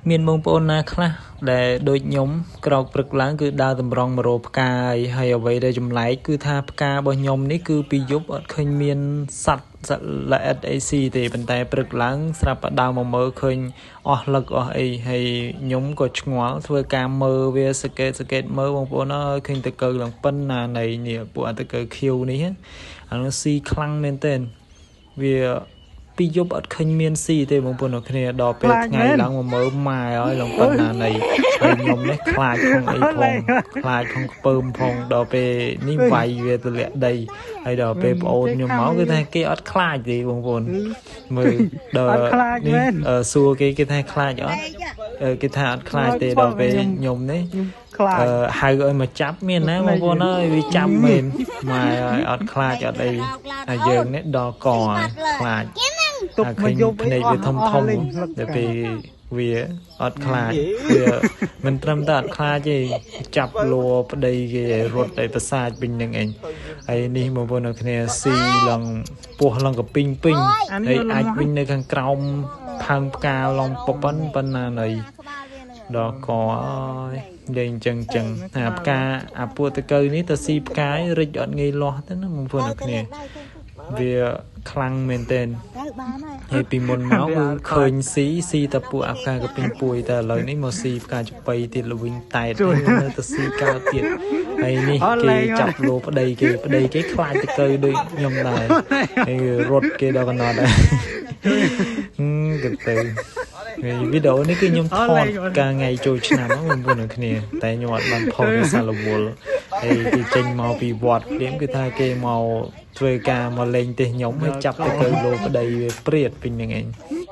មានបងប្អូនណាខ្លះដែលដូចខ្ញុំក្រោកព្រឹកឡើងគឺដើរតម្រង់មករកផ្កាយហើយអ្វីដែលចម្លែកគឺថាផ្ការបស់ខ្ញុំនេះគឺពីយប់អត់ឃើញមានសត្វសត្វល្អិតអីស៊ីទេប៉ុន្តែព្រឹកឡើងស្រាប់តែដើរមកមើលឃើញអស់លឹកអស់អីហើយខ្ញុំក៏ឆ្ងល់ធ្វើការមើលវាសកេតសកេតមើលបងប្អូនអើយឃើញតកៅឡើងប៉ុណ្ណានៃនេះពួកអតកៅខៀវនេះអានោះស៊ីខ្លាំងមែនទែនវាពីយប់អត់ឃើញមានស៊ីទេបងប្អូនអរគ្នាដល់ពេលថ្ងៃឡើងមកមើលម៉ែអើយឡើងប៉ុណ្ណានៃហើយខ្ញុំនេះខ្លាចផងអីផងខ្លាចផងខ្ពើមផងដល់ពេលនេះវាយវាទម្លាក់ដីហើយដល់ពេលប្អូនខ្ញុំមកគឺថាគេអត់ខ្លាចទេបងប្អូនមើលដល់នេះសួរគេគេថាខ្លាចអត់គេថាអត់ខ្លាចទេដល់ពេលខ្ញុំនេះ ខ្លាច ហៅឲ្យមកចាប់មានណាបងប្អូនអើយវាចាប់មែនម៉ែអើយអត់ខ្លាចអត់អីហើយយើងនេះដល់កខ្លាច ទុកមកយប់ ភ្នែកវាធំធំដល់ពេលវាអត់ខ្លាចវាមិនត្រឹមតែអត់ខ្លាចទេចាប់លួប្តីគេឲ្យរត់ឲ្យប្រសាចវិញនឹងឯងហើយនេះបងប្អូននៅគ្នាស៊ីឡើងពោះឡើងកពីងពេញហើយអាចវិញនៅខាងក្រោមផើងផ្កាឡងប៉ុណ្ប៉ុណ្ណានៃដល់កអើយនិយាយអញ្ចឹងចឹងអាផ្កាអាពួកតកៅនេះទៅស៊ីផ្កាយរិចអត់ងាយលាស់ទេណាបងប្អូននៅគ្នាវាខ្លាំងមែនទែនហើយពីមុនមកគឺឃើញស៊ីស៊ីតែពួកអាផ្កាកពីងពួយតែឥឡូវនេះមកស៊ីផ្កាចប៉ីទៀតល្វិញតែតនៅទៅស៊ីកើតទៀតហើយនេះគេចាប់លោប្តីគេប្តីគេខ្លាចតកៅដូចខ្ញុំដែរហើយរត់គេដល់កណ្ដោដែរគេទៅវីដេអូនេះគឺខ្ញុំថតកាលថ្ងៃចូលឆ្នាំហ្នឹងបងប្អូនអ្នកគ្នាតែខ្ញុំអត់បានផុសដោយសាររវល់ហើយគេចេញមកពីវត្តភ្លាមគឺថាគេមកធ្វើការមកលេងទេខ្ញុំហើយចាប់ទៅទៅលោប្តីវាព្រាតពេញហ្នឹងឯង។